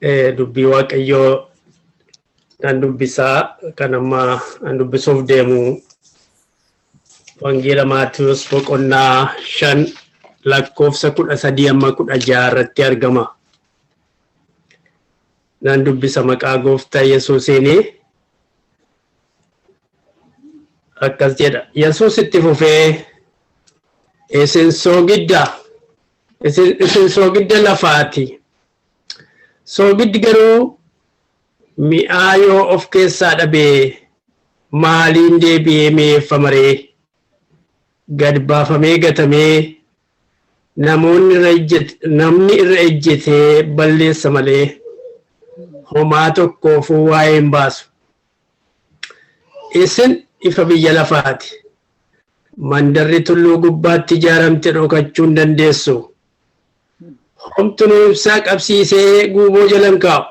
Dubbii Waaqayyoo nan dubbisaa. Kan amma an dubbisuuf deemu Wangeela Maatiyus boqonnaa 5 lakkoofsa 13 amma 16 irratti argama. Nan dubbisa maqaa Gooftaa Yesuusiini. Akkas jedha. Yesuus itti fufee, isin soogidda, isin soogidda lafaati. Soogiddi garuu mi'aa yoo of keessaa dhabee maaliin deebi'ee mi'eeffama ree? Gad baafamee gatamee namoonni irra ejjet, namni irra ejjetee balleessa malee homaa tokkoofuu waa'ee hin baasu. Isin ifa biyya lafaati. Mandarri tulluu gubbaatti ijaaramte dhokachuu hin dandeessu. Homtunuu ibsaa qabsiisee guuboo jala hin kaa'u.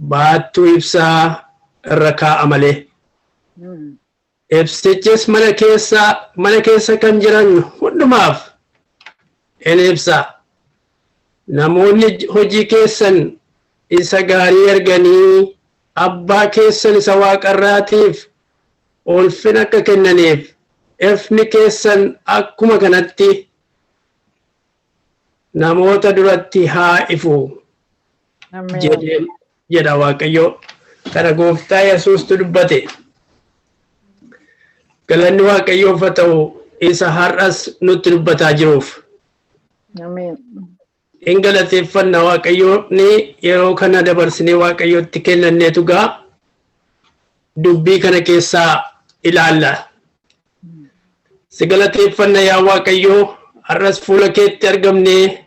Baattuu ibsaa irra kaa'a malee. Ibsichis mana keessa kan jiran hundumaaf in ibsa. Namoonni hojii keessan isa gaarii arganii abbaa keessan isa waaqarraatiif ulfina akka kennaniif ifni keessan akkuma kanatti namoota duratti haa ifu jedhee jedha Waaqayyo. Kana Gooftaa Yesuustu dubbate. Galanni Waaqayyoof haa ta'u isa har'as nutti dubbataa jiruuf. Ameen. In galateeffanna Waaqayyoon. Yeroo kana dabarsinee Waaqayyootti kennanneetu gaa dubbii kana keessaa ilaalla. Si galateeffanna yaa Waaqayyoo, har'as fuula keetti argamnee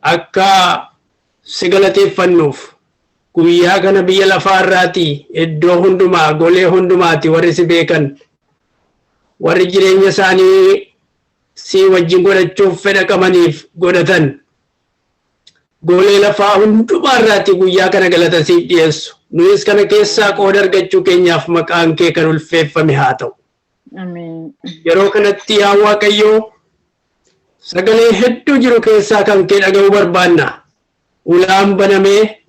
akka si galateeffannuuf guyyaa kana biyya lafaa irraatii iddoo hundumaa, golee hundumaati, warri si beekan, warri jireenya isaanii si wajjin godhachuuf fedha qabaniif godhatan, golee lafaa hundumaa irraatii guyyaa kana galata siif dhiyeessu. Nuyis kana keessaa qooda argachuu keenyaaf maqaan kee kan ulfeeffame haa ta'u. Ameen. Yeroo kanatti yaa Waaqayyoo, sagalee hedduu jiru keessaa kan kee dhaga'uu barbaanna. Ulaan banamee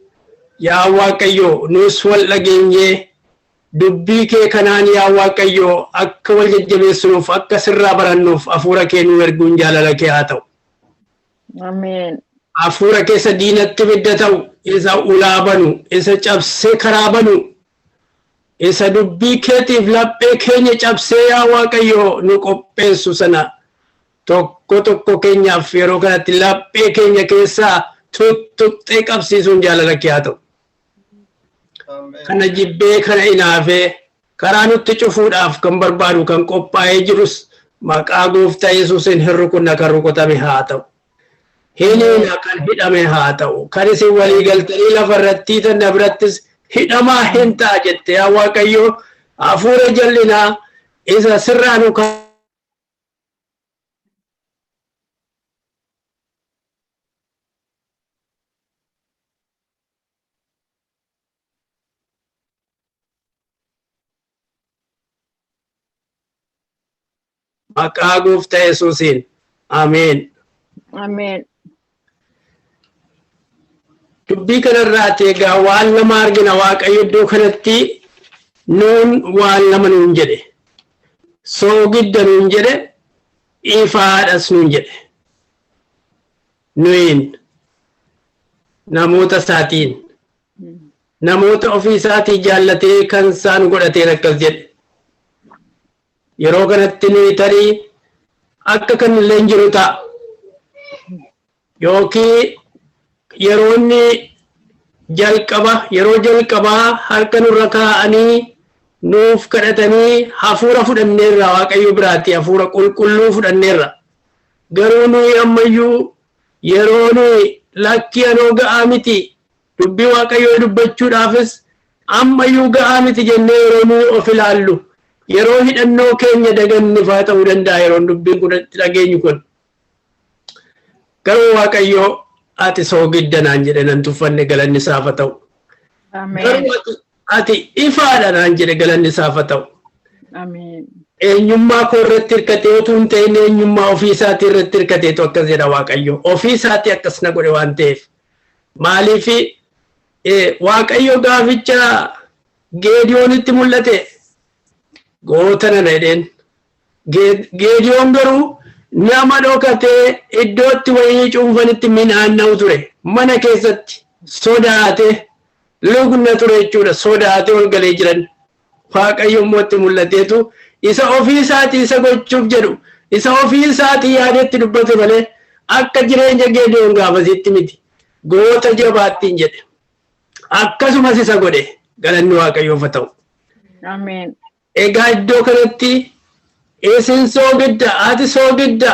yaa Waaqayyoo, nus wal dhageenyee dubbii kee kanaan yaa Waaqayyoo akka wal jajjabeessinuuf, akka sirraa barannuuf hafuura kee nuu erguun jaalala kee haa ta'u. Ameen. Hafuura keessa diinatti ibidda ta'u, isa ulaa banu, isa cabsee karaa banu, isa dubbii keetiif laphee keenya cabsee yaa Waaqayyoo nu qopheessu sana tokko tokko keenyaaf yeroo kanatti laphee keenya keessaa tuttuqxee qabsiisuun jaalala kee haa ta'u. Kana jibbee, kana inaafee karaa nutti cufuudhaaf kan barbaadu, kan qophaa'ee jirus maqaa Gooftaa Yesuusiin hin rukunna, kan rukutame haa ta'u. Hiniina, kan hidhame haa ta'u. Kan isin walii galtanii lafa irratti hiitan na birattis hidhamaa hin ta'a jette yaa Waaqayyo, hafuura jal'inaa isa sirraa nu maqaa Gooftaa Yesuusiin. Ameen. Ameen. Dubbii kanarraati egaa waan lama argina. Waaqayyo iddoo kanatti nuun waan lama nuun jedhe. Soogidda nuun jedhe, ifaadhas nuun jedhe. Nuyin namoota isaatiin, namoota ofii isaatii jaallatee kan isaan godhateen akkas jedhe. Yeroo kanatti nuyi tarii akka kan illee hin jiru ta'a. Yookiin yeroo inni jalqaba, yeroo jalqabaa harka nurra kaa'anii nuuf kadhatanii hafuura fudhanneerra, Waaqayyo biraatti hafuura qulqulluu fudhanneerra. Garuu nuyi ammayyuu yeroo nuyi lakkii anoo ga'aa miti, dubbii Waaqayyoo dubbachuudhaafis ammayyuu ga'aa miti jennee yeroo nuyi of ilaallu, yeroo hidhannoo keenya daganne faa ta'uu danda'a yeroon dubbiin kun itti dhageenyu kun. Garuu Waaqayyoo ati soogidda naan jedhe, nan tuffanne, galanni isaaf haa ta'u. Ameen. Garuu ati ifaadha naan jedhe, galanni isaaf haa ta'u. Ameen. Eenyummaa koo irratti hirkatee utuu hin ta'in eenyummaa ofii isaatii irratti hirkateetu akkas jedha Waaqayyo. Ofii isaatii akkas na godhe waan ta'eef. Maaliif Waaqayyo gaaficha Geediyoonitti mul'ate goota nana jedheen. Geediyoon garuu nama dhokatee iddootti wayinii cuunfanitti midhaan ture. Mana keessatti sodaate lugna ture jechuudha. Sodaatee ol galee jiran. Waaqayyo immoo itti mul'ateetu isa ofii isaatii isa gochuuf jedhu isa ofii isaatii yaadetti dubbate malee akka jireenya Geediyoon gaafasitti miti. Goota jabaattiin jedhe. Akkasumas isa godhe, galanni Waaqayyoof haa ta'u. Ameen. Egaa iddoo kanatti isin soogidda, ati soogidda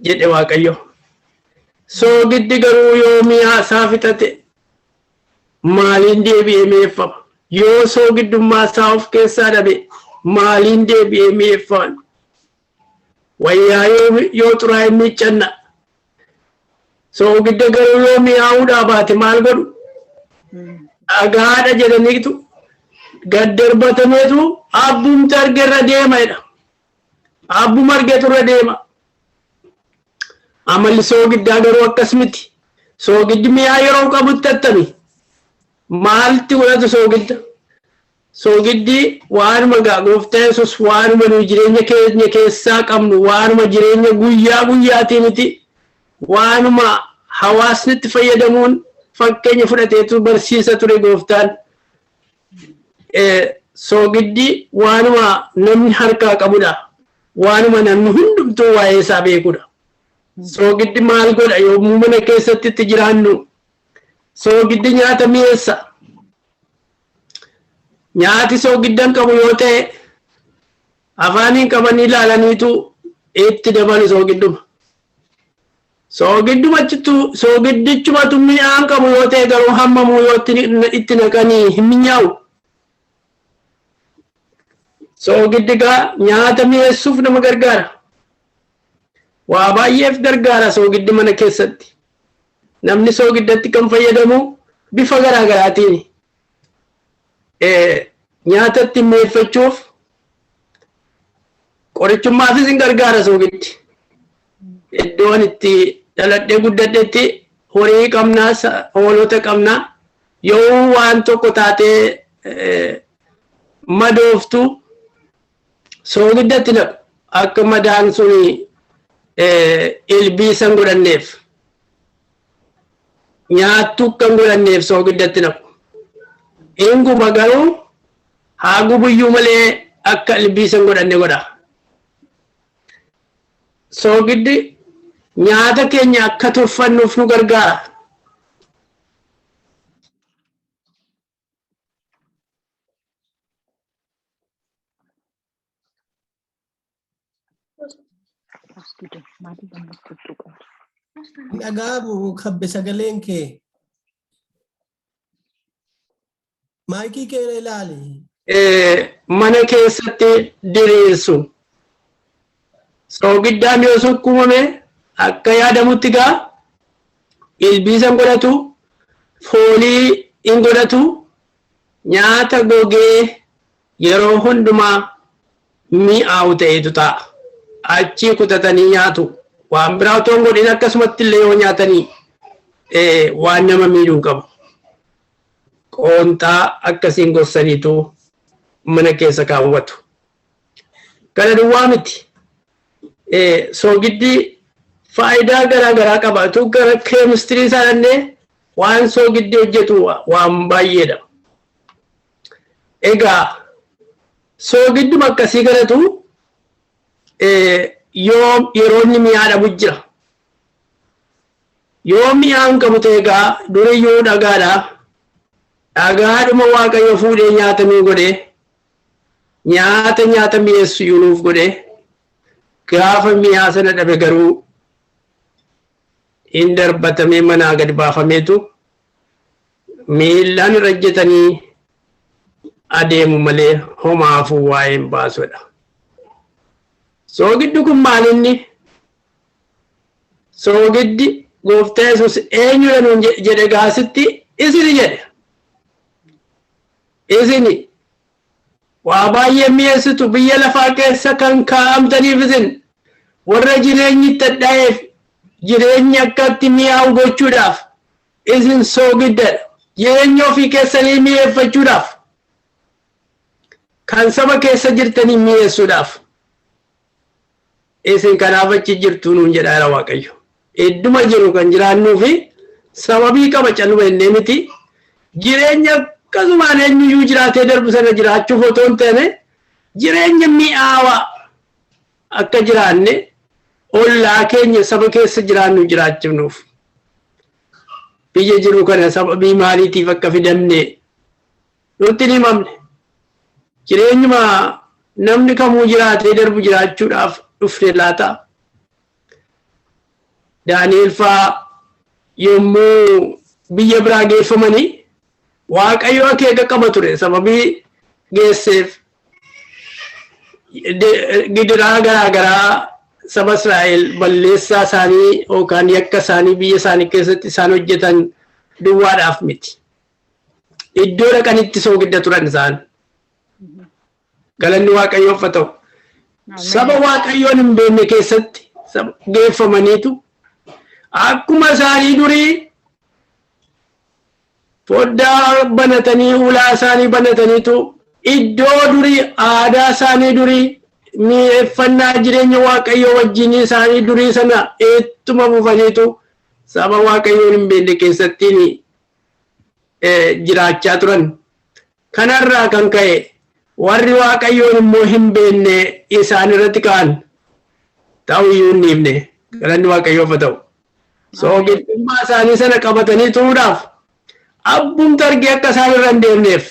jedhe Waaqayyo. Soogiddi garuu yoo mi'aa isaa fixate maaliin deebi'ee mi'eeffama? Yoo soogiddummaa isaa of keessaa dhabe maaliin deebi'ee mi'eeffama? Wayyaa yoo xuraa'e miiccanna. Soogidda garuu yoo mi'aawuudhaa baate maal godhu? Dhagaadha jedhaniitu gad darbatameetu abbumti arge irra deema jedha. Abbuma argetu irra deema. Amalli soogiddaa garuu akkas miti. Soogiddi mi'aa yeroo qabutti attami? Maalti godhatu soogidda? Soogiddi waanuma gaa Gooftaa Yesuus waanuma nuyi jireenya keenya keessaa qabnu, waanuma jireenya guyyaa guyyaatii miti, waanuma hawaasni itti fayyadamuun fakkeenya fudhateetu barsiisa ture Gooftaan. Soogiddi waanuma namni harkaa qabudha. Waanuma namni hundumtuu waa'ee isaa beekudha. Soogiddi maal godha yommuu mana keessatti itti jiraannu? Soogiddi nyaata mi'eessa. Nyaati soogidda hin qabu yoo ta'e afaaniin qabanii ilaalaniitu itti dabalu soogidduma. Soogiddumachittu soogiddichumatu mi'aan qabu yoo ta'e garuu hammamuu yoo itti naqanii hin mi'aawu. Soogiddi gaa nyaata mi'eessuuf nama gargaara. Waa baay'eef gargaara soogiddi mana keessatti. Namni soogiddatti kan fayyadamu bifa garaa garaatiin nyaata itti mi'eeffachuuf, qorichummaafis hin gargaara soogiddi. Iddoon itti dhaladhee guddadhetti horii qabnaa, hoolota qabnaa. Yoo waan tokko taatee madooftu soogiddatti naqu, akka madaan suni ilbiisa hin godhanneef, nyaattuu akka hin godhanneef soogiddatti naqu. Hin guba garuu, haa gubuyyuu malee akka ilbiisa hin godhanne godha. Soogiddi nyaata keenya akka turfannuuf nu gargaara. Dhagaamu kabbe sagaleen kee. Maayikii kee ilaali. Mana keessatti diriirsu. Soogiddaan yoo sukkuumame akka yaadamutti gaa ilbiisa hin godhatu, foolii hin godhatu, nyaata gogee yeroo hundumaa mi'aawu ta'etu ta'a. Achii kutatanii nyaatu. Waan biraa otoo hin godhin akkasumatti illee yoo nyaatanii waan nama miidhuu qabu. Qoonxaa akkasiin gorsaniitu mana keessa kaawwatu. Kana duwwaa miti. Soogiddi faayidaa garaa garaa qaba. Utuu gara keemistirii isaa dhannee waan soogiddi hojjetu waan baay'eedha. Egaa soogidduma akkasii kanatu yoo yeroo inni mi'aa dhabu jira. Yoo mi'aa hin qabu ta'e egaa duriyyuu dhagaadha. Dhagaadhuma Waaqayyo fuudhee nyaata nuu godhee, nyaata nyaata mi'eessu iyyuu nuuf godhee, gaafa mi'aa sana dhabe garuu hin darbatamee manaa gad baafameetu miillaan irra ejjetanii adeemu malee homaafuu waa'ee hin baasudha. Soogiddi kun maal inni? Soogiddi Gooftaa Yesuus eenyudha nuun jedhe gaasitti isini jedhe. Isini waa baay'ee mi'eessitu, biyya lafaa keessa kan kaa'amtaniif isin warra jireenyi itti hadhaa'eef Jireenya akkatti mi'aawu gochuudhaaf isin soogiddadha. Jireenya ofii keessanii mi'eeffachuudhaaf, kan saba keessa jirtanii mi'eessuudhaaf isin kanaaf achi jirtu nuun jedhaa Waaqayyo. Idduma jiru kan jiraannuu fi sababii qaba calluma innee miti. Jireenya akkasumaan eenyuyyuu jiraatee darbu sana jiraachuuf otoo hin taane, jireenya mi'aawaa akka jiraanne ollaa keenya saba keessa jiraannu jiraachifnuuf. Biyya jiru kana sababii maaliitiif akka fidamne nutti hin himamne. Jireenyuma namni kamuu jiraatee darbu jiraachuudhaaf dhufne laata? Daani'el faa yommuu biyya biraa geeffamanii, Waaqayyo akeeka qaba ture. Sababii geesseef gidiraa garaa garaa saba Israa'el balleessaa isaanii yookaan yakka isaanii biyya isaanii keessatti isaan hojjetan duwwaadhaaf miti. Iddoo dhaqanitti soogidda turan isaan. Galanni Waaqayyoof haa ta'u. Saba Waaqayyoon hin beekne keessatti geeffamaniitu akkuma isaanii durii foddaa banatanii, ulaa isaanii banataniitu, iddoo durii, aadaa isaanii durii, mi'eeffannaa jireenya Waaqayyoo wajjin isaanii durii sana ittuma fufaniitu saba Waaqayyoon hin beekne keessattiin jiraachaa turan. Kanarraa kan ka'e warri Waaqayyoon immoo hin beekne isaan irratti ka'an. Ta'uyyuu hin dhiifne. Galanni Waaqayyoof haa ta'u. Soogidummaa isaanii sana qabatanii turuudhaaf, abbumti argee akka isaan irra hin deemneef,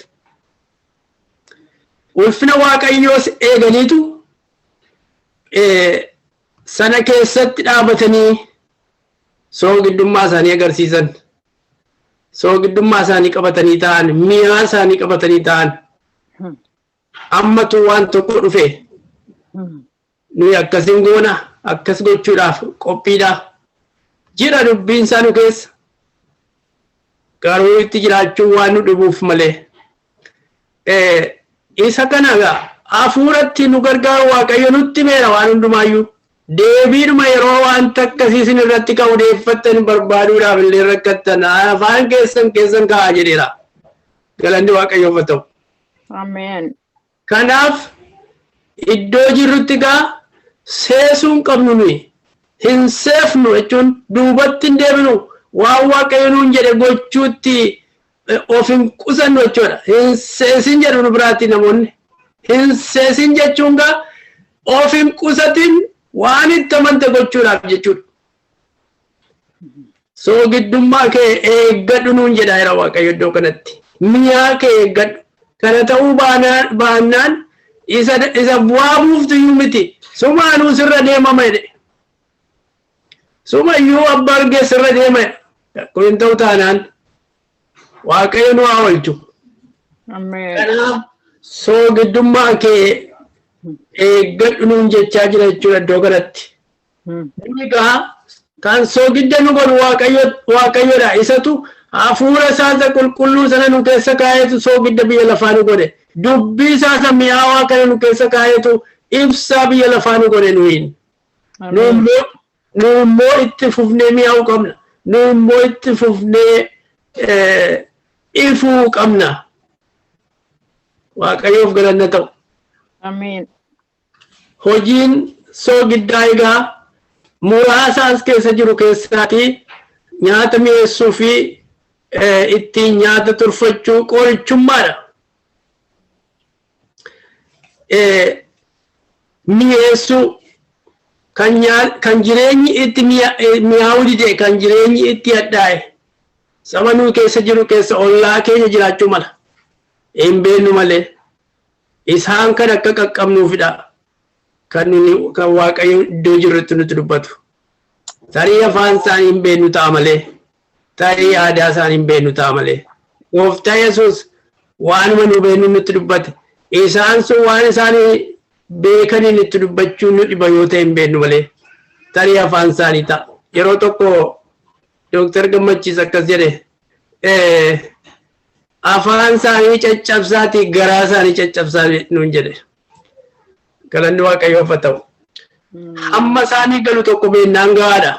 ulfina Waaqayyoos eeganiitu sana keessatti dhaabatanii soogiddummaa isaanii agarsiisan. Soogiddummaa isaanii qabatanii ta'an, mi'aa isaanii qabatanii ta'an. Ammatu waan tokko dhufe, nuyi akkasin goona, akkas gochuudhaaf qophiidha. Jira dubbiin isaa nu keessa. Garuu itti jiraachuun waan nu dhibuuf malee. Isa kana egaa hafuuratti nu gargaaru Waaqayyo nutti meera waan hundumaayyuu. Deebiidhuma yeroo wanta akkasii isin irratti ka'u deeffattan barbaaduudhaaf illee rakkattan afaan keessan keessan kaa'aa jedheera. Galanni Waaqayyoof haa ta'u. Ameen. Kanaaf iddoo jirrutti gaa seesuu hin qabnu nuyi. Hin seefnu jechuun duubatti hin deebinu, waan Waaqayyo nuun jedhe gochuutti of hin qusannu jechuudha. Hin seesin jedhu nu biraatti namoonni. Hin seesin jechuun gaa of hin qusatin waan itti amante gochuudhaaf jechuudha. Soogiddummaa kee eeggadhu nuun jedhaa jira Waaqayyo iddoo kanatti. Mi'aa kee eeggadhu. Kana ta'uu baannaan isa bu'aa buuftu iyyuu miti. Sumaanuu sirra deemama jedhe. Suma iyyuu abbaa argee sirra deema jedhe. Kun hin ta'u taanaan Waaqayyo nu haa oolchu. Ameen. Kanaaf soogiddummaa kee eeggadhu nuun jechaa jira jechuudha iddoo kanatti. Inni egaa kan soogidda nu godhu Waaqayyo, Waaqayyodha. Isatu hafuura isaa isa qulqulluu sana nu keessa kaa'eetu soogidda biyya lafaa nu godhe. Dubbii isaa isa mi'aawaa kana nu keessa kaa'eetu ibsaa biyya lafaa nu godhe nuyiin. Nu Ameen. immoo itti fufnee mi'aawuu qabna. Nu immoo itti fufnee ifuu qabna. Waaqayyoof galanna ta'u. Ameen. Hojiin soogiddaa egaa muraasa as keessa jiru keessaati nyaata mi'eessuu fi ittiin nyaata turfachuu, qorichummaadha. Mi'eessuu kan jireenyi itti mi'aawuu dide, kan jireenyi itti hadhaa'e saba nuu keessa jiru keessa, ollaa keenya jiraachuu mala. Hin beeknu malee. Isaan kan akka qaqqabnuufidha kan nuni kan Waaqayyo iddoo jirrutti nutti dubbatu. Tarii afaan isaanii hin beeknu ta'a malee. Tarii aadaa isaanii hin beeknu ta'a malee. Gooftaa Yesuus waanuma nu beeknu nutti dubbate. Isaan sun waan isaan beekaniin itti dubbachuun nu dhiba yoo ta'e hin beeknu malee. Tarii afaan isaanii ta'a. Yeroo tokko Dooktar Gammachiis akkas jedhe, afaan isaanii caccabsaatii garaa isaanii caccabsaa nuun jedhe. Galanni Waaqayyoof haa ta'u. Hamma isaanii galu tokko beennaan gahaadha.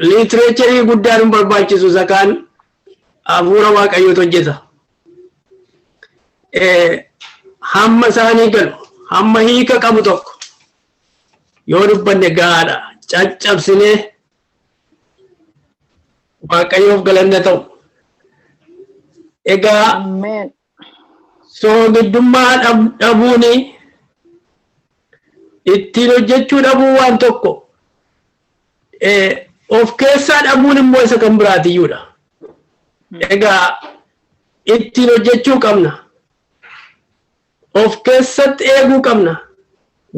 Literature guddaan hin barbaachisu, isa kaan hafuura Waaqayyootu hojjeta. Hamma isaanii galu, hamma hiika qabu tokko yoo dubbanne gahaadha. Caccabsinee Waaqayyoof galanna ta'u. Egaa Ameen. Soogidummaa dhabuuni, ittiin hojjechuu dhabuu waan tokko, of keessaa dhabuun immoo isa kan biraatiyyuudha. Egaa ittiin hojjechuu qabna. Of keessatti eeguu qabna.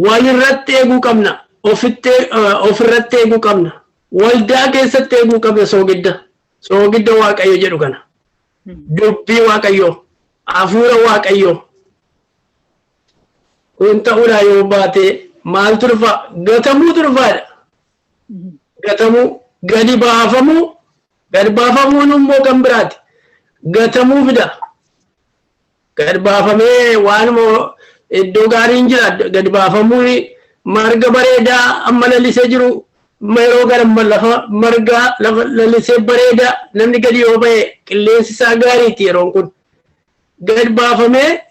Walirratti eeguu qabna. Ofitti ofirratti eeguu qabna. Waldaa keessatti eeguu qabna soogidda. Soogidda Waaqayyo jedhu kana. Dubbii Waaqayyoo. Hafuura Waaqayyoo. Kun ta'uudhaa yoo baate maaltu dhufa? Gatamuutu dhufaadha. Gatamuu, gadi baafamuu, gadi baafamuun immoo kan biraati. Gatamuu fida. Gadi baafamee waanuma iddoo gaariin jira. Gadi baafamuun marga bareedaa amma lalisee jiru, yeroo gara lafa margaa, lafa lalisee bareedaa, namni gadi yoo ba'e qilleensi isaa gaariiti yeroon kun. Gadi baafamee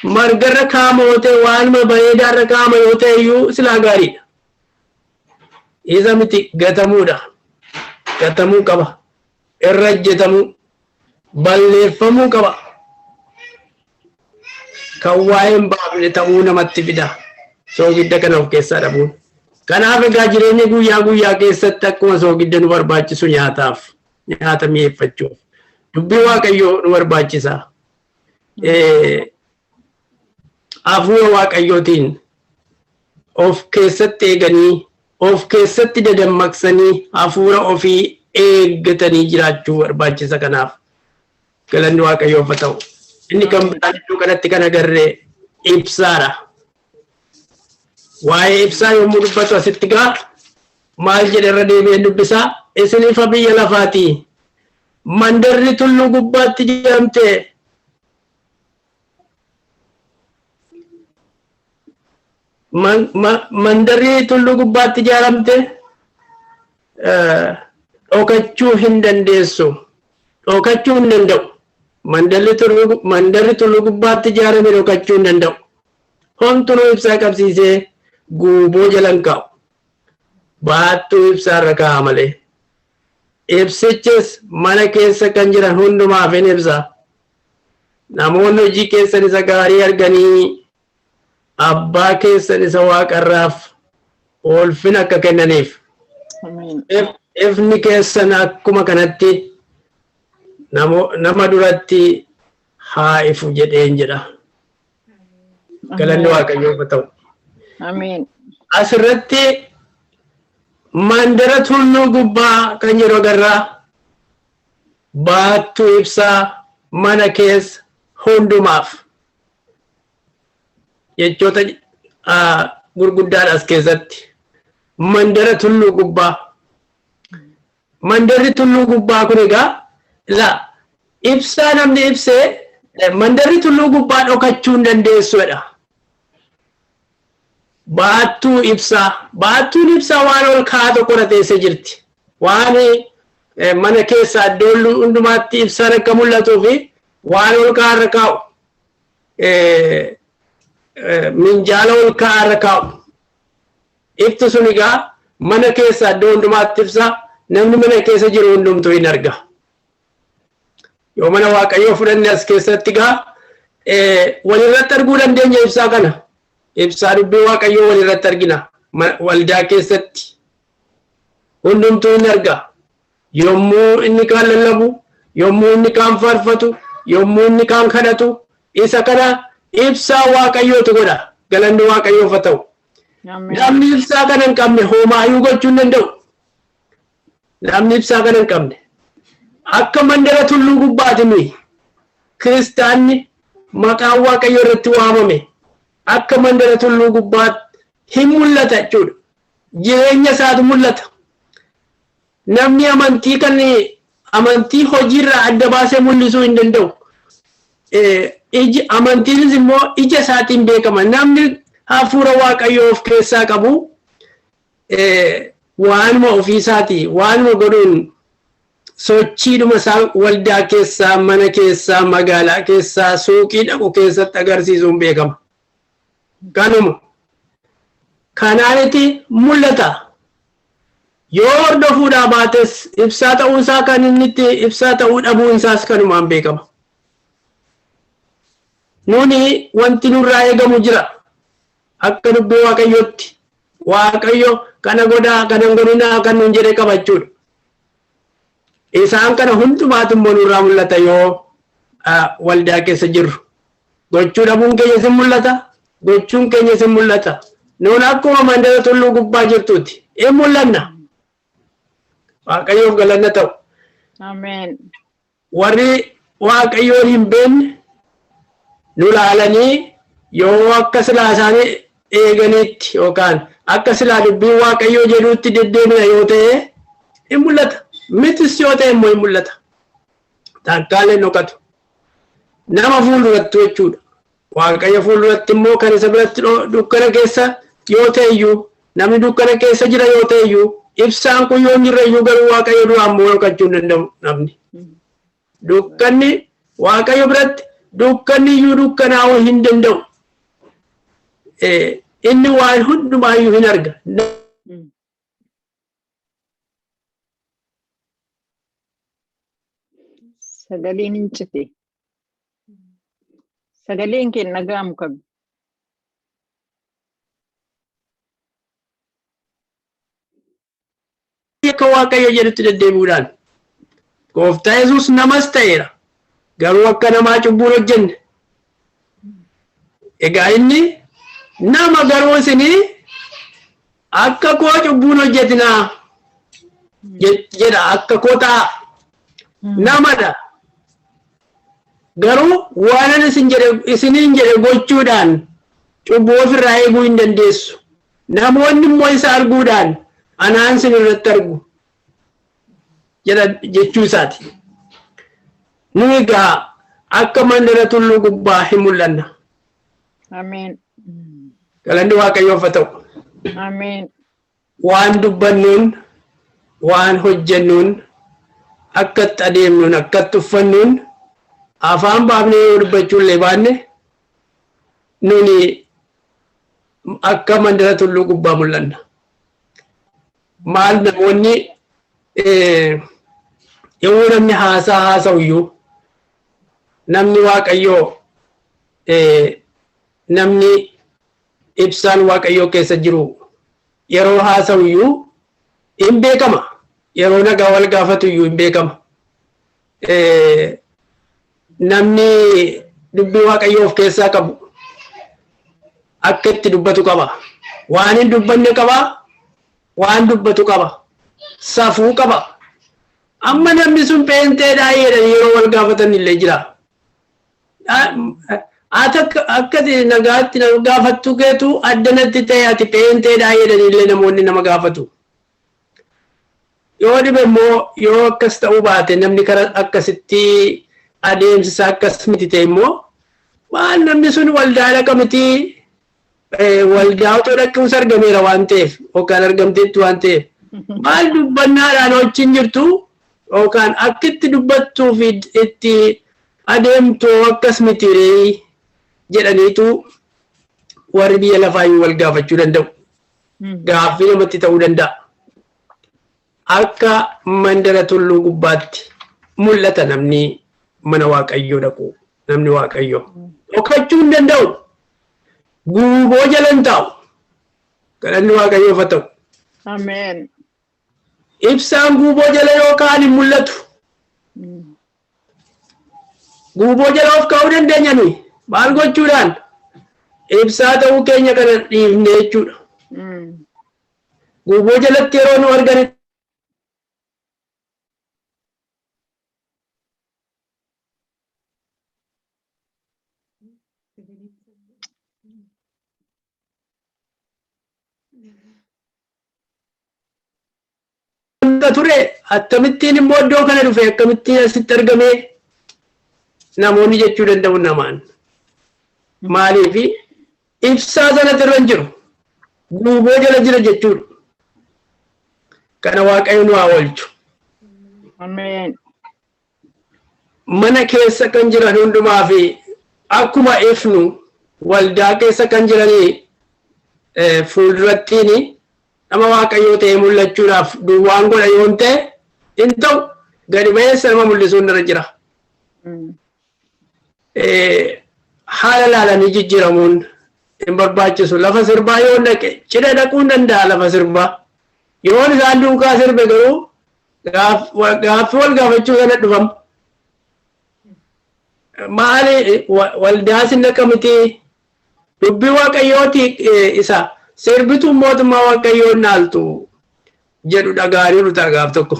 margarra kaama yoo ta'e, waanuma bareedaarra kaama yoo ta'e iyyuu silaa gaariidha. Isa miti, gatamuudha. Gatamuu qaba. Irra ejjetamuu, balleeffamuu qaba. Kan waa'ee hin baafne ta'uu namatti fida. Soogidda kana of keessaa dhabuun. Kanaaf egaa jireenya guyyaa guyyaa keessatti akkuma soogidda nu barbaachisu nyaataaf, nyaata mi'eeffachuuf, dubbii Waaqayyoo nu barbaachisa. Hafuura Waaqayyootiin of keessatti eeganii, of keessatti dadammaqsanii, hafuura ofii eeggatanii jiraachuu barbaachisa. Kanaaf galanni Waaqayyoof haa ta'u. Inni kan biraan iddoo kanatti kan agarre ibsaadha. Waa'ee ibsaa yommuu dubbatu asitti gaa maal jedhe? Irra deebi'een dubbisaa. "Isin ifa biyya lafaati. Mandarri tulluu gubbaatti jedhamte mandarri tulluu gubbaatti ijaaramte dhokachuu hin dandeessu. Dhokachuu hin danda'u. Mandarri tulluu gubbaatti ijaarame dhokachuu hin danda'u. Homtunuu ibsaa qabsiisee guuboo jalan kaa'u. Baattuu ibsaa irra kaa'a malee. Ibsichis mana keessa kan jiran hundumaaf hin ibsa. Namoonni hojii keessan isa gaarii arganii abbaa keessan isa waaqarraaf ulfina akka kennaniif. Ameen. Ifni keessan akkuma kanatti nama duratti haa ifu" jedheen jedha. Galanni Waaqayyoof haa ta'u. Ameen. Asirratti mandara tulluu gubbaa kan jedhu agarraa, baattuu ibsaa mana keessa hundumaaf, jechoota gurguddaan as keessatti mandara tulluu gubbaa. Mandarri tulluu gubbaa kun egaa la ibsaa namni ibsee mandarri tulluu gubbaa dhokachuu hin dandeessuudha. Baattuu ibsaa. Baattuun ibsaa waan ol ka'aa tokko irra teessee jirti. Waan mana keessa iddoo hundumaatti ibsaan akka mul'atuu fi waan ol ka'aa irra kaa'u. Minjaala ol ka'aa irra kaa'u. Ifti sun egaa mana keessa iddoo hundumaatti ibsa. Namni mana keessa jiru hundumtuu hin arga. Yoo mana Waaqayyoo fudhanne as keessatti egaa walirratti arguu dandeenya ibsaa kana. Ibsaa dubbii Waaqayyoo walirratti argina. Waldaa keessatti hundumtuu hin arga. Yommuu inni kaan lallabu, yommuu inni kaan faarfatu, yommuu inni kaan kadhatu, isa kana ibsaa Waaqayyootu godha. Galanni Waaqayyoof haa ta'u. Ameen. Namni ibsaa kana hin qabne homaayyuu gochuu hin danda'u. Namni ibsaa kana hin qabne. Akka mandara tulluu gubbaati nuyi. Kiristaanni maqaan Waaqayyoo irratti waamame akka mandara tulluu gubbaatti hin mul'ata jechuudha. Jireenya isaatu mul'ata. Namni amantii kan amantii hojiirraa adda baasee mul'isuu hin danda'u. Iji amantiinis immoo ija isaatiin beekama. Namni hafuura Waaqayyoo of keessaa qabu Waanuma ofiisaatii waanuma godhuun sochiidhuma isaa waldaa keessaa, mana keessaa, magaalaa keessaa, suuqii dhaqu keessatti agarsiisuun beekama. Kanuma. Kanaaniti mul'ata. Yoo hordofuudhaa baates ibsaa ta'uunsaa kan inni itti ibsaa ta'uu dhabuunsaas kanumaan beekama. Nuni wanti nurraa eegamu jira. Akka dubbii Waaqayyootti Waaqayyo kana godhaa kana hin godhinaa kan nuun jedhe qabachuudha. Isaan kana hundumaatu immoo nurraa mul'ata yoo waldaa keessa jirru. Gochuu dhabuun keenya sin mul'ata, gochuun keenya sin mul'ata. Nuun akkuma mandara tulluu gubbaa jirtuuti. In mul'anna. Waaqayyoof galanna ta'u. Ameen. Warri Waaqayyoon hin beekne nu laalanii yoo akka silaa isaanii eeganitti yookaan akka silaa dubbiin Waaqayyoo jedhuutti deddeemina yoo ta'e in mul'ata. Mitis yoo ta'e immoo in mul'ata. Takkaalee hin dhokatu. Nama fuulduratti jechuudha. Waaqayyo fuulduratti immoo kan isa biratti dukkana keessa yoo ta'e iyyuu, namni dukkana keessa jira yoo ta'e iyyuu, ibsaan kun yoo hin jirre iyyuu garuu Waaqayyo duraa immoo dhokachuu hin danda'u namni. Dukkanni Waaqayyo biratti dukkanni iyyuu dukkanaa'uu hin danda'u. Inni waan hundumaayyuu hin arga. Sagaleen hin cite. Sagaleen kee hin dhaga'amu kabi. Akka Waaqayyo jedhutti deddeebi'uudhaan. Gooftaa Yesuus namas ta'eera. Garuu akka namaa cubbuu hin hojjenne. Egaa inni nama garuu isinii akka koo cubbuu hin hojjetinaa jedha, akka koo ta'a. Namadha. Garuu waanan isin jedhe isiniin jedhe gochuudhaan cubbuu ofirraa eeguu hin dandeessu. Namoonni immoo isa arguudhaan anaan sin irratti argu jedha jechuu isaati. Nu egaa akka mandara tulluu gubbaa hin mul'anna. Ameen. Galanni Waaqayyoof haa ta'u. Ameen. Waan dubbannuun, waan hojjennuun, akka itti adeemnuun, akka itti uffannuun, afaan baafnee yoo dubbachuu illee baanne nuni akka mandara tulluu gubbaa mul'anna. Maal namoonni yommuu namni haasaa haasa'u iyyuu namni Waaqayyoo, namni ibsaan Waaqayyoo keessa jiru yeroo haasa'u iyyuu hin beekama. Yeroo nagaa wal gaafatu iyyuu hin beekama. Namni dubbii Waaqayyoo of keessaa qabu akka itti dubbatu qaba. Waan hin dubbanne qaba, waan dubbatu qaba. Safuu qaba. Amma namni sun pheenxeedhaa jedhanii yeroo wal gaafatan illee jira. Ati akka nagaatti nama gaafattu keetu addanatti ta'e ati pheenxeedhaa jedhanii illee namoonni nama gaafatu. Yoo dhibe immoo yoo akkas ta'uu baate, namni kara akkasitti adeemsisa akkas miti ta'e immoo, maal namni sun waldaa dhaqa miti, waldaa otoo dhaquus argameera waan ta'eef yookaan argamteetti waan ta'eef, maal dubbannaadhaan wajjin jirtu yookaan akka itti dubbattuu fi itti adeemtu akkas miti ree jedhaniitu warri biyya lafaayyuu wal gaafachuu danda'u. Gaaffii namatti ta'uu danda'a. Akka mandara tulluu gubbaatti mul'ata namni mana Waaqayyoo dhaqu, namni Waaqayyoo. Dhokachuu hin danda'u. Guuboo jala hin taa'u. Galanni Waaqayyoof haa ta'u. Ameen. Ibsaan guuboo jala yoo kaa'an hin mul'atu. Guuboo jala of kaa'uu dandeenya nuyi. Maal gochuudhaan? Ibsaa ta'uu keenya kana dhiifne jechuudha. Guuboo jalatti yeroo nu argan ture, akkamittiin immoo iddoo kana dhufe, akkamittiin asitti argame namoonni jechuu danda'u namaan. Maaliif? Ibsaa sanatti irra hin jiru. Guuboo jala jira jechuudha. Kana Waaqayyo nu haa oolchu. Ameen. Mana keessa kan jiran hundumaa fi akkuma ifnu waldaa keessa kan jiranii fuuldurattiin nama Waaqayyoo ta'ee mul'achuudhaaf duwwaan godha yoon ta'e hin ta'u, gadi ba'eessa nama mul'isuun irra jira. Haala laalanii jijjiiramuun hin barbaachisu. Lafa sirbaa yoo dhaqe cidha dhaquu hin danda'a lafa sirbaa. Yoon isaan duukaa sirbe garuu gaaffii wal gaafachuu sana dhufamu. Maali waldaa sin dhaqa miti, dubbii Waaqayyooti, isa sirbituun mootummaa Waaqayyoo hin dhaaltu jedhu dhaga'aniiru ta'a gaaf tokko.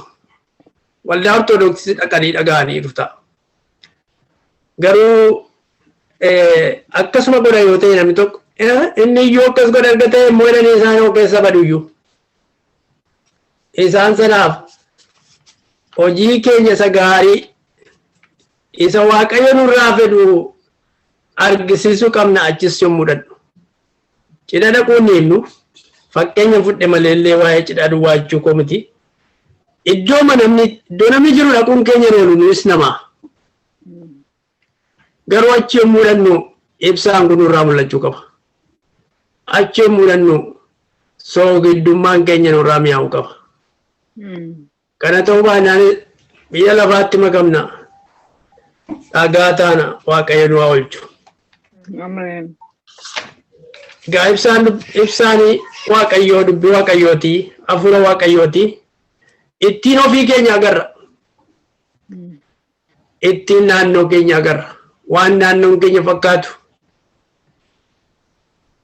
Waldaa Ortodoksii dhaqanii dhaga'aniiru ta'a. Garuu akkasuma godha yoo ta'e namni tokko, inni iyyuu akkas godha erga ta'e immoo jedhanii isaan yoo keessa baduyyuu. Isaan sanaaf hojii keenya isa gaarii isa Waaqayyo nurraa fedhu argisiisuu qabna achis yommuu dhaqnu. Cidha dhaquun ni hinnu, fakkeenya fudhe maleellee waa'ee cidhaa duwwaachuu koo miti. Iddoo namni iddoo namni jiru dhaquun keenya hin oolu, nuyis namaa. Garuu achi yommuu dhaqnu ibsaan kun nurraa mul'achuu qaba. Achi yommuu dhaqnu soogiddummaan keenya nurraa mi'aawuu qaba. Kana ta'uu baannaan biyya lafaatti makamna. Dhagaa taana. Waaqayyo nu haa oolchu. Ameen. Egaa ibsaan Waaqayyoo dubbii Waaqayyooti, hafuura Waaqayyooti. Ittiin ofii keenya agarra. Ittiin naannoo keenya agarra. Waan naannoon keenya fakkaatu,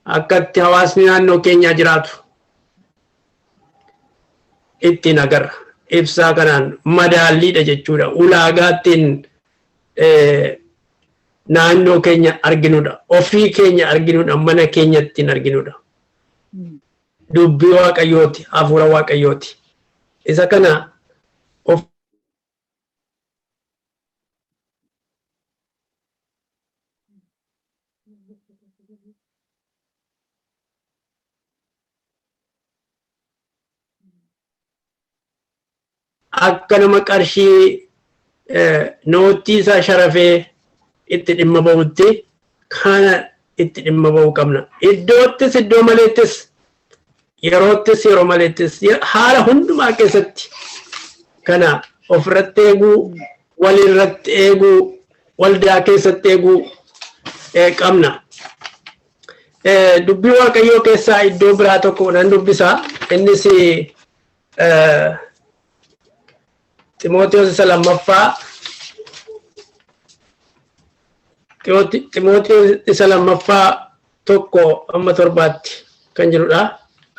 akkatti hawaasni naannoo keenyaa jiraatu ittiin agarra. Ibsaa kanaan madaalliidha jechuudha. Ulaagaa ittiin naannoo keenya arginudha. Ofii keenya arginudha. Mana keenya ittiin arginudha. Dubbii Waaqayyooti. Hafuura Waaqayyooti. Isa kana of akka nama qarshii noottii isaa sharafee itti dhimma ba'utti kana itti dhimma ba'uu qabna. Iddoottis iddoo maleettis, yeroottis yeroo maleettis, haala hundumaa keessatti kana ofirratti eeguu, walirratti eeguu, waldaa keessatti eeguu qabna. Dubbii Waaqayyoo keessaa iddoo biraa tokko nan dubbisa. Innis Ximootiyoos isa lammaffaa, Ximootiyoos isa lammaffaa 1 hamma 7tti kan jirudha.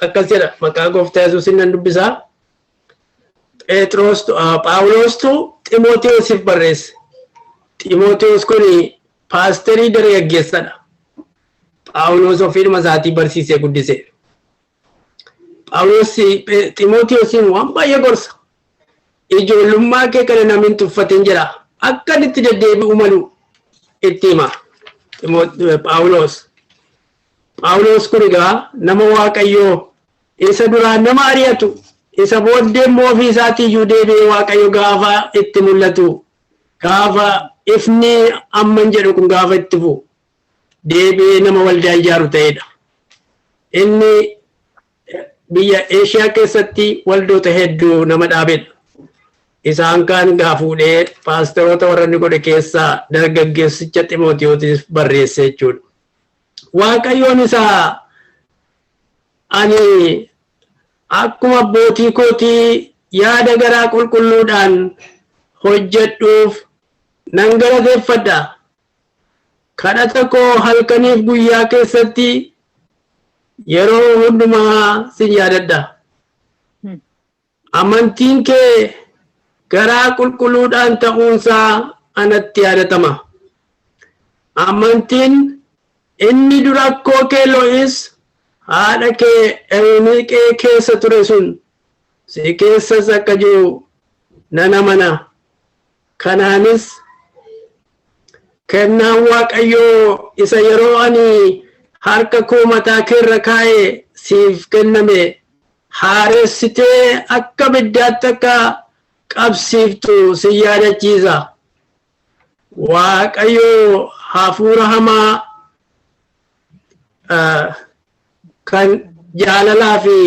Akkas jedha, maqaa Gooftaa Yesuusin nan dubbisaa. Phexros, Phaawulostu Ximootiyoosiif barreesse. Ximootiyoos kun paasterii dargaggeessadha. Phaawulos ofiidhuma isaatii barsiisee guddise. Phaawulos Ximootiyoosiin waan baay'ee gorsa. Ijoollummaa kee kana namni hin tuffatin jedha. Akka inni itti deddeebi'u malu itti hima Phaawulos. Phaawulos kun egaa nama Waaqayyoo isa duraan nama ari'atu, isa booddee immoo ofii isaatii iyyuu deebi'ee Waaqayyo gaafa itti mul'atu, gaafa ifni amman jedhu kun gaafa itti fu'u deebi'ee nama waldaa ijaaru ta'edha. Inni biyya Eeshiyaa keessatti waldoota hedduu nama dhaabedha. Isaan kaan gaa fuudhee paasteroota warra inni godhe keessaa dargaggeessicha Ximootiyoosiif barreesse jechuudha. Waaqayyoon isaa ani akkuma abbootii kootii yaada garaa qulqulluudhaan hojjedhuuf nan galateeffadha. Kadhata koo halkaniif guyyaa keessatti yeroo hundumaa sin yaadadha. Amantiin kee garaa qulqulluudhaan ta'uunsaa anatti yaadatama. Amantiin inni dura akkoo kee Lo'is, haadha kee Ewuniqee keessa ture sun si keessas akka jiru nan amana. Kanaanis kennaan Waaqayyoo isa yeroo ani harka koo mataa keerra kaa'e siif kenname Haaressitee akka biddaatti akka qabsiiftu si yaadachiisa. Waaqayyo hafuura hamaa kan jaalalaa fi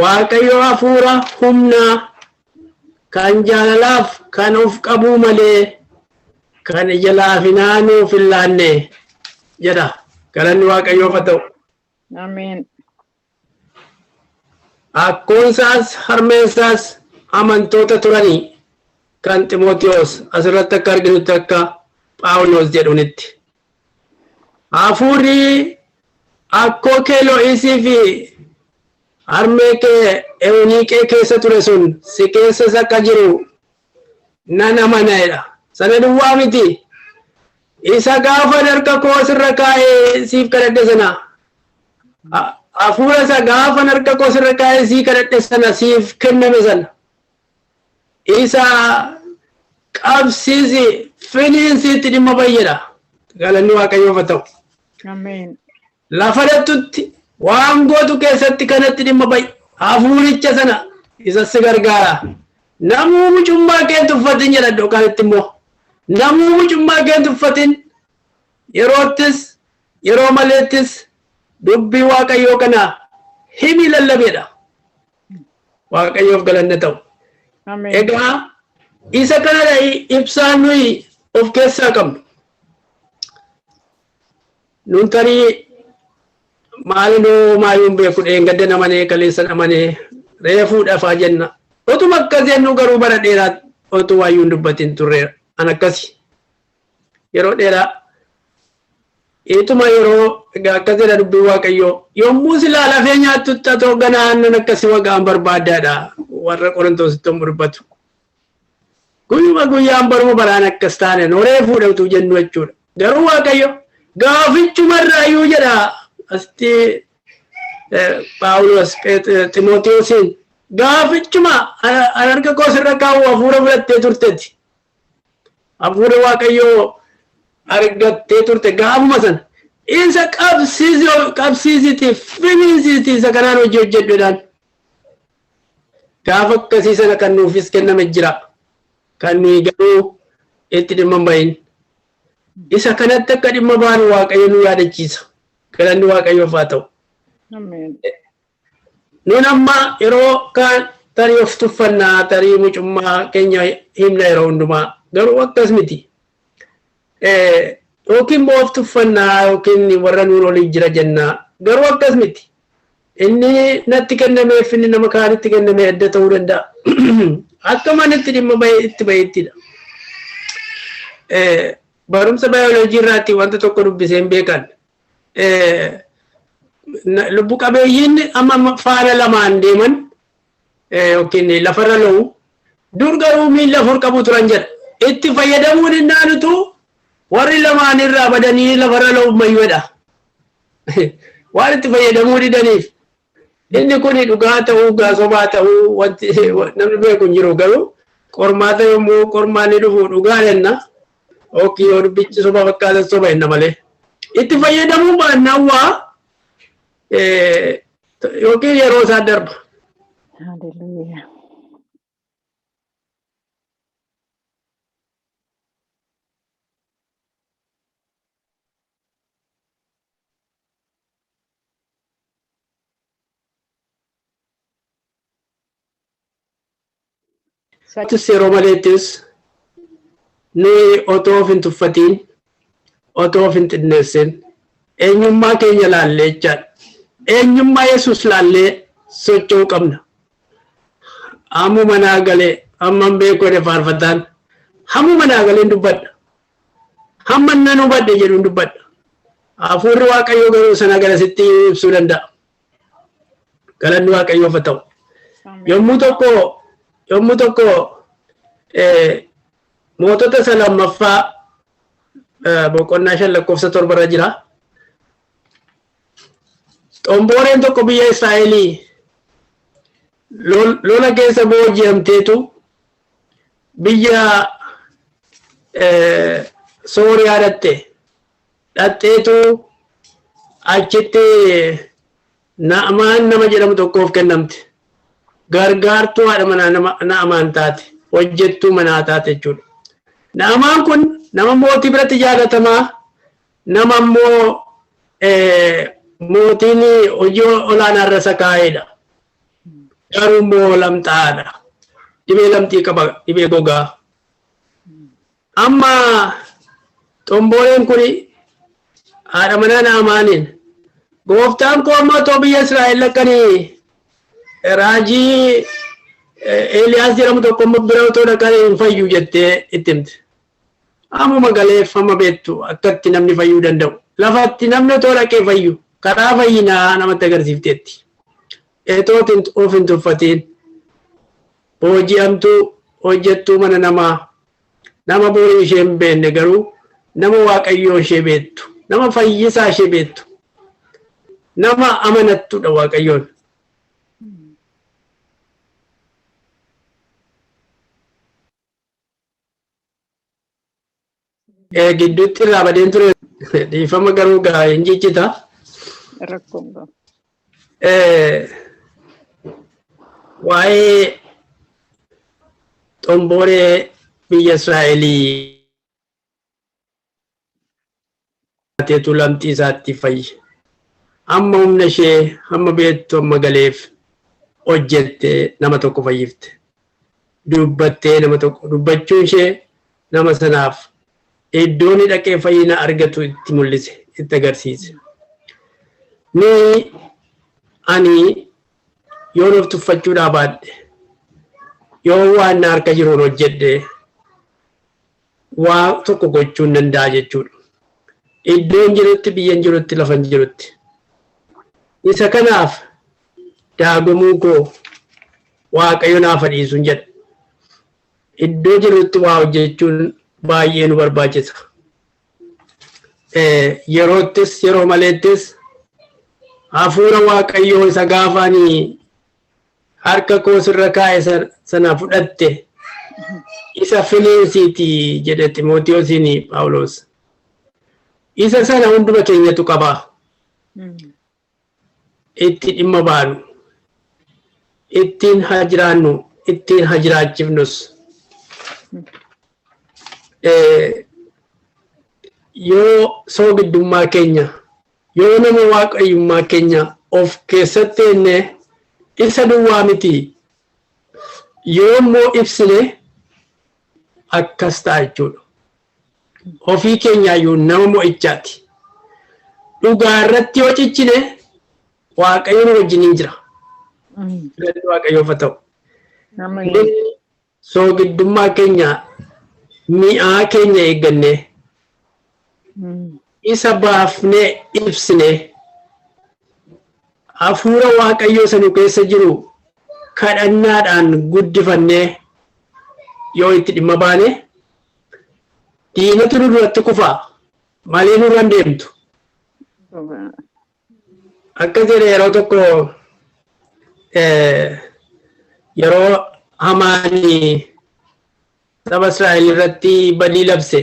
Waaqayyo hafuura humnaa kan jaalalaaf kan of qabuu malee kan ija laafinaa nuuf hin laanne jedha. Galanni Waaqayyoof haa ta'u. Ameen. Akkoonsaas harmeensaas amantoota turanii kan Ximootiyoos asirratti akka arginutti akka Phaawulos jedhunitti. Hafuurri akkoo kee Lo'isii fi harmee kee Ewuniiqee keessa ture sun si keessas akka jiru nan amana jedha. Sana duwwaa miti. Isa gaafa harka koo sirra kaa'ee siif kadhadhe sana, hafuura isa gaafa harka koo sirra kaa'ee sii kadhadhe sana siif kenname sana, isa qabsiisi, finiinsiitti dhimma bayyedha. Galanni Waaqayyoof haa ta'u. Ameen. Lafa dhattutti waan gootu keessatti kanatti dhimma bayi. Hafuuricha sana isa si gargaara. Namuu mucummaa kee hin tuffatin jedha iddoo kaanitti immoo. Namuu mucummaa kee hin tuffatin, yeroottis yeroo maleettis dubbii Waaqayyoo kana himi, lallabeedha. Waaqayyoof galanni ta'u. Ameen. Egaa isa kanadha ibsaan nuyi of keessaa qabnu. Nun tarii maalinuu maayuun beeku, dheengadda namanee, kaleessa namanee, reefuu dhafaa jenna. Otuma akkas jennu garuu bara dheeraa otuu waayyuu hin dubbatin turreera. An akkasi. Yeroo dheeraa ituma yeroo egaa akkas jedha dubbiin Waaqayyoo. Yommuu silaa lafee nyaattutti atoo ganaa aannan akkasii wagaan barbaaddaadha warra Qorontositti yommuu dubbatu. Guyyuma guyyaan baruma baraan akkas taane noree fuudhatu jennu jechuudha. Garuu Waaqayyo gaafichumarraayyuu jedha asitti Phaawulos Ximootewosiin, gaafichuma an harka koo sirra kaa'u hafuura fudhattee turteti. Hafuura Waaqayyoo argattee turte gaafuma sana. Isa qabsiisi, qabsiisiti, finiinsiiti, isa kanaan hojii hojjedhuudhaan. Gaafa akkasii sana kan nuufis kenname jira. Kan nuyi garuu itti dhimma hin bahin. Isa kanatti akka dhimma baanu Waaqayyo nu yaadachiisa. Galanni Waaqayyoof haa ta'u. Ameen. Nun amma yeroo kaan tarii of tuffannaa, tarii mucummaa keenya himna yeroo hundumaa, garuu akkas miti. Yookiin immoo of tuffannaa yookiin warra nuun olii jira jennaa, garuu akkas miti. Inni natti kennameef inni nama kaanitti kenname adda ta'uu danda'a. Akka manitti dhimma bahee itti baheettidha. Barumsa baayoloojii irraatti wanta tokko dubbisee hin beekan. Lubbu qabeeyyiin amma faana lamaan deeman yookiin lafarra lo'u. Dur garuu miilla afur qabu turan jedha. Itti fayyadamuun innaanutu warri lamaan irraa badanii lafarra lo'u mayyuudha. Waan itti fayyadamuu didaniif. Inni kun dhugaa ta'uu gaasobaa ta'uu wanti namni beeku hin jiru, garuu qormaata yommuu qormaanni dhufu dhugaa jenna. Yookiin yoo dubbichi soba fakkaatan soba jenna malee. Itti fayyadamuu baannaan waa yookiin yeroo isaa darba. Hallelujah. Tis yeroo maleettis nuyi otoo of hin tuffatiin, otoo of hin xinneessin, eenyummaa keenya laallee jechaadha. Eenyummaa Yesuus laallee socho'uu qabna. Hammuma naa galee hamman beeku jedhe faarfataan. Hammuma naa galeen dubbadha. Hamma nan hubadhe jedhuun dubbadha. Hafuurri Waaqayyoo garuu sana garasitti ibsuu danda'a. Galanni Waaqayyoof haa ta'u. Yommuu tokko Mootota isa lammaffaa boqonnaa 5 lakkoofsa 7 irra jira. Xombooreen tokko biyya Israa'elii lola keessa booji'amteetu biyya Sooriyaa dhatte. Dhatteetu achitti Na'amaan nama jedhamu tokkoof kennamte. Gargaartuu haadha manaa nama Na'amaan taate. Hojjettuu manaa taate jechuudha. Na'amaan kun nama mootii biratti jaalatamaa, nama immoo mootiin hojii olaanaa irra isa kaa'edha. Garuu immoo lamxaadha. Dhibee lamxii qaba, dhibee gogaa. Amma xombooreen kun haadha manaa Na'amaaniin gooftaan koo amma otoo biyya Israa'el dhaqanii raajii Eeliyaas jedhamu tokko immoo bira otoo dhaqanii hin fayyu jettee itti himte. Ammuma galeef amma beektu akkatti namni fayyuu danda'u. Lafatti namni otoo dhaqee fayyu karaa fayyinaa namatti agarsiifteetti. Etoo of hin tuffatiin booji'amtuu hojjettuu mana namaa nama borii ishee hin beekne garuu nama Waaqayyoo ishee beektu, nama fayyisaa ishee beektu, nama amanattudha Waaqayyoon. Gidduutti irraa badeen ture, dhiifama, garuu gaa hin ciccita. Rakkoon qabu. Waa'ee xombooree biyya Israa'elii taateetu lamxii isaatti fayye. Amma humna ishee hamma beektu amma galeef hojjette, nama tokko fayyifte. Dubbattee nama tokko dubbachuun ishee nama sanaaf iddoo inni dhaqee fayyina argatu itti mul'ise, itti agarsiise. Nuyi ani yoon of tuffachuudhaa baadhe, yoo waan na harka jiruun hojjedhe, waa tokko gochuu hin danda'a jechuudha. Iddoon jirutti, biyyan jirutti, lafan jirutti. Isa kanaaf daagomuu koo Waaqayyo naaf dhiisuun jedha. Iddoo jirutti waa hojjechuun baay'ee nu barbaachisa. Yeroottis yeroo maleettis hafuura Waaqayyoo isa gaafa ani harka koo sirra kaa'e sana fudhatte isa finiinsiiti jedhe Ximootewosiin Phaawulos. Isa sana hunduma keenyatu qaba. Itti dhimma baanu. Ittiin haa jiraannu, ittiin haa jiraachifnus. Yoo soogidummaa keenya, yoo nama waaqayyummaa keenya of keessatti enne isa duwwaa miti, yoo immoo ibsine akkas ta'a jechuudha. Ofii keenyaayyuu nama mo'ichaati. Dhugaa irratti yoo cichine Waaqayyo nu wajjiniin jira. Galanni Waaqayyoof haa ta'u. Ameen. Soogiddummaa keenya, mi'aa keenya eeggannee isa baafnee ibsine, hafuura Waaqayyoo isa nu keessa jiru kadhannaadhaan guddifannee yoo itti dhimma baane, diinatu nu duratti kufaa malee nurra hin deemtu. Akka jedhe yeroo tokko yeroo Hamaani saba Israa'el irratti badii labse,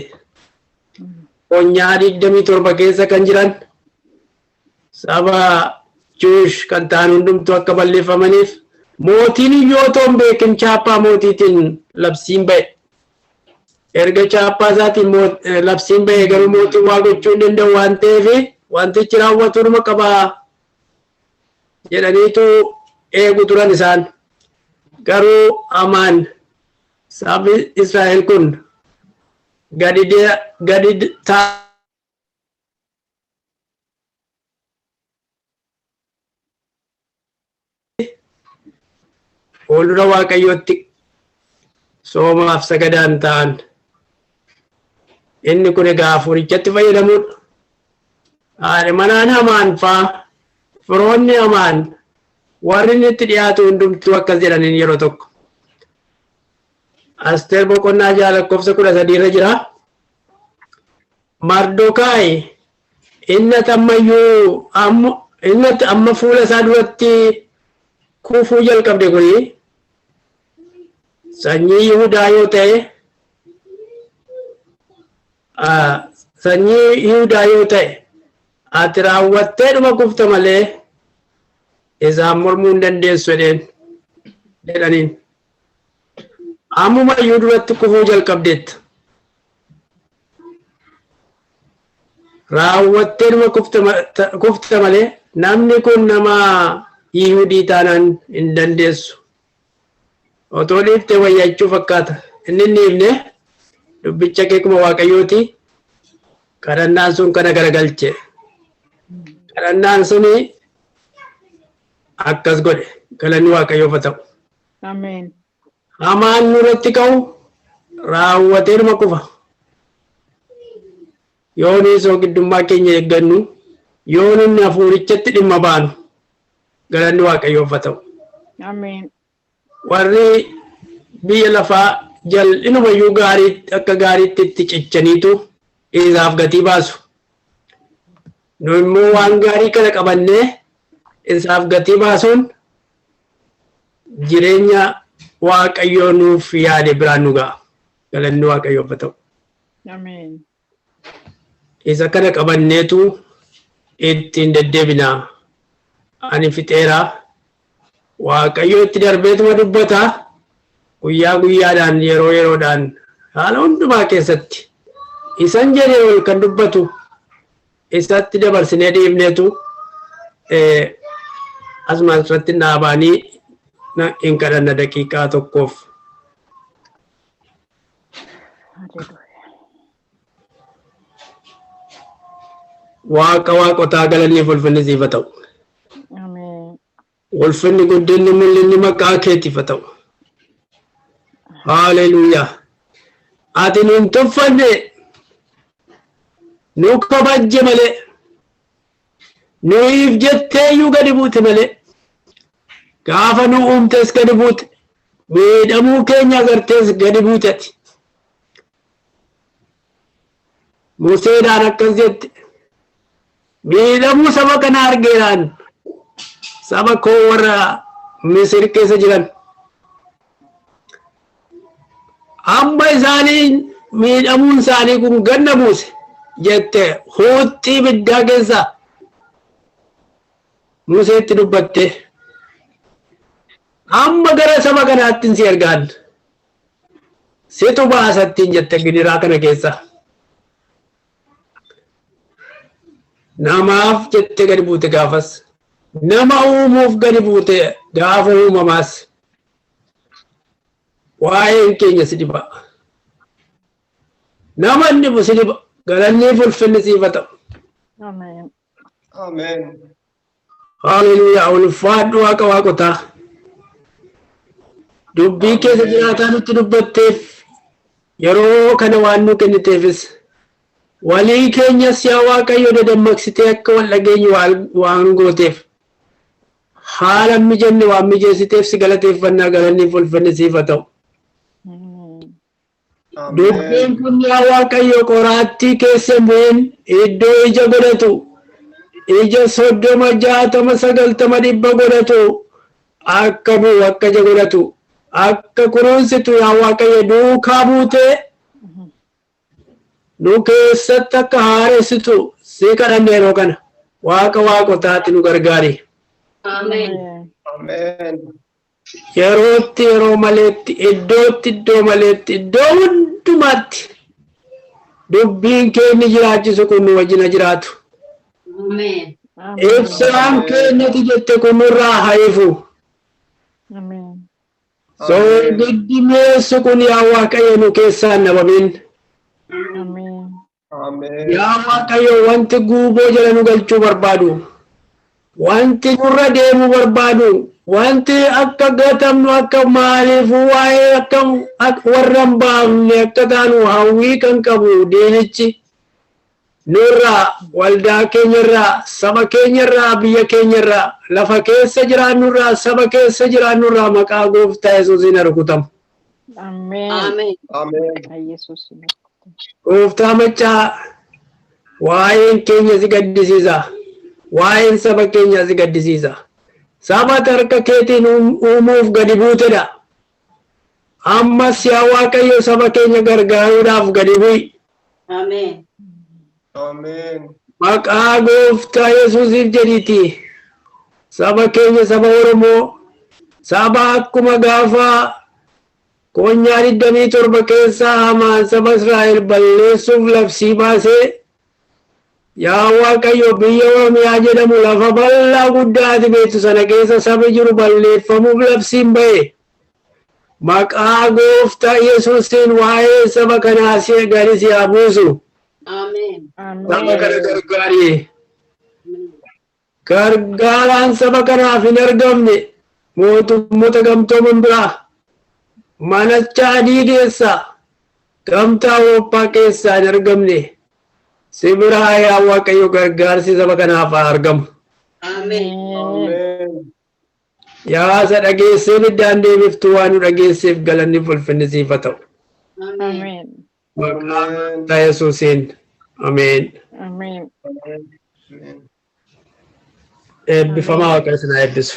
konyaa 27 keessa kan jiran saba Juush kan ta'an hundumtuu akka balleeffamaniif mootiin iyyuu otoo hin beekin chaappaa mootiitiin labsiin ba'e. Erga chaappaa isaatiin labsiin ba'e garuu mootiin waa gochuu hin danda'u waan ta'eef wantichi raawwatuudhuma qabaa jedhaniitu eegu turan isaan. Garuu Hamaan sabni Israa'el kun gadi gadi fuuldura Waaqayyootti soomaaf sagadaan ta'an. Inni kun egaa hafuurichatti fayyadamuudha. Haadha manaan Hamaan faa, firoonni Hamaan, warri inni itti dhiyaatu hundumtuu akkas jedhaniin yeroo tokko. Asteer boqonnaa 6 lakkoofsa 13 irra jira. Mardokaayi inni ati ammayyuu inni ati amma fuula isaa duratti kufuu jalqabde kuni sanyii Yihudaa yoo ta'e, sanyii Yihudaa yoo ta'e, ati raawwattee dhuma kufta malee Isaan mormuu hin dandeessu jedheen jedhaniin. Ammuma iyyuu duratti kufuu jalqabdeetta. Raawwatteedhuma kufta malee namni kun nama Yihudii taanaan hin dandeessu. Otoo dhiiftee wayyachuu fakkaata. Inni hin dhiifne dubbicha keekuma Waaqayyooti. Kadhannaan sun kana garagalche. Kadhannaan suni akkas godhe. Galanni Waaqayyoof haa ta'u. Ameen. Hamaan nurratti ka'u raawwateedhuma kufa. Yoo nuyi soogiddummaa keenya eeggannu, yoo nunni hafuurichatti dhimma baanu, galanni Waaqayyoof haa ta'u. Ameen. Warri biyya lafaa jal'inumayyuu gaarii akka gaariitti itti cichaniitu isaaf gatii baasu. Nu immoo waan gaarii kana qabannee isaaf gatii baasuun jireenya Waaqayyoo nuuf yaade biraan nu ga'a. Galanni Waaqayyoof haa ta'u. Ameen. Isa kana qabanneetu ittiin deddeebina. Ani fixeera. Waaqayyo itti darbeetuma dubbata. Guyyaa guyyaadhaan, yeroo yeroodhaan, haala hundumaa keessatti isan jedhee ol kan dubbatu isatti dabarsinee dhiifneetu asuma irratti dhaabaanii hin kadhanna daqiiqaa tokkoof. Haleluuyaa. Waaqa waaqotaa galanni ulfinni siif haa ta'u. Ameen. Ulfinni, guddinni, mul'inni maqaa keetiif haa ta'u. Haleluuyaa. Ati nu hin tuffanne, nu kabajje malee, nuyiif jetteeyyuu gadi buute malee, gaafa nu uumtes gadi buute, miidhamuu keenya agartees gadi buute ati. Museedhaan akkas jette: "Miidhamuu saba kana argeeraan, saba koo warra Misir keessa jiran, amma isaanii miidhamuun isaanii kun ganna buuse" jette. Huuxxii ibiddaa keessa Museetti dubbatte. Amma gara saba kanaatti si ergaan, situ baasattiin jette gidiraa kana keessa. Namaaf jette gadi buute gaafas. Nama uumuuf gadi buute gaafa uumamaas. Waa'een keenya si dhiba. Nama inni dhibu si dhiba. Galanni ulfinni siif haa ta'u. Ameen. Ameen. Haleluuyaa, ulfaadhu Waaqa waaqotaa. Dubbii keessa jiraataa nutti dubbatteef, yeroo kana waan nu kenniteefis, walii keenyas yaa Waaqayyo dadammaqsitee akka wal dhageenyu waan gooteef, haala mijanne waan mijeessiteef si galateeffannaa. Galanni ulfinni siif haa ta'u. Ameen. Dubbiin kun yaa Waaqayyo qoraattii keessa hin bu'in, iddoo ija godhatu, ija 30, 60, 90, 100 godhatu akka bu'u, akka ija godhatu, akka kunuunsitu yaa Waaqayyo duukaa buutee nu keessatti akka haaressitu si kadhanne. Yeroo kana Waaqa waaqotaatti nu gargaari. Ameen. Ameen. Yerootti, yeroo maleetti, iddootti, iddoo maleetti, iddoo hundumaatti dubbiin keenya jiraachisu kun nu wajjina jiraatu. Ameen. Ibsaan keenyati jette kun nurraa haa ifu. Ameen. Soogiddi mi'eessu kun yaa Waaqayyo nu keessaa hin dhabamin. Ameen. Ameen. Yaa Waaqayyo, wanti guuboo jala nu galchuu barbaadu, wanti nurra deemuu barbaadu, wanti akka gatamnu, akka maaliifuu waa'ee akka warra hin baafne akka taanu hawwii kan qabu diinichi nurraa, waldaa keenyarraa, saba keenyarraa, biyya keenyarraa, lafa keessa jiraannurraa, saba keessa jiraannurraa maqaa Gooftaa Yesuusiin haa rukutamu. Ameen. Ameen. Ameen. Yesuus. Gooftaa maccaa, waa'een keenya si gaddisiisa. Waa'een saba keenya si gaddisiisa. Saba harka keetiin uumuuf gadi buutedha. Ammas yaa Waaqayyo saba keenya gargaaruudhaaf gadi bu'i. Ameen. Ameen. Maqaa Gooftaa Yesuusiif jedhiiti. Saba keenya saba Oromoo saba akkuma gaafa konyaa 27 keessaa hamaan saba Israa'el balleessuuf labsii baasee yaa Waaqayyo biyya Oromiyaa jedhamu lafa bal'aa guddaa ati beektu sana keessa sabi jiru balleeffamuuf labsiin ba'e. Maqaa gooftaa Yesuusiin waa'ee saba kanaa si gadi si haa buusu. Ameen. Saba kana Ameen. gargaari. Gargaaraan saba kanaaf hin argamne mootummoota gamtooman biraa manacha adii keessaa gamtaa Awurooppaa keessaa hin argamne si biraa yaa Waaqayyo gargaarsi saba kanaaf haa argamu. Ameen. Ameen. Ameen. Yaa isa dhageessee ibiddaan deebiftu waan nu dhageesseef galanni ulfinni siif haa ta'u. Ameen. Ameen. Maqaa Ameen. gooftaa Yesuusiin. Ameen. Ameen. Ameen. Eebbifamaa Waaqayyo isin haa eebbisu.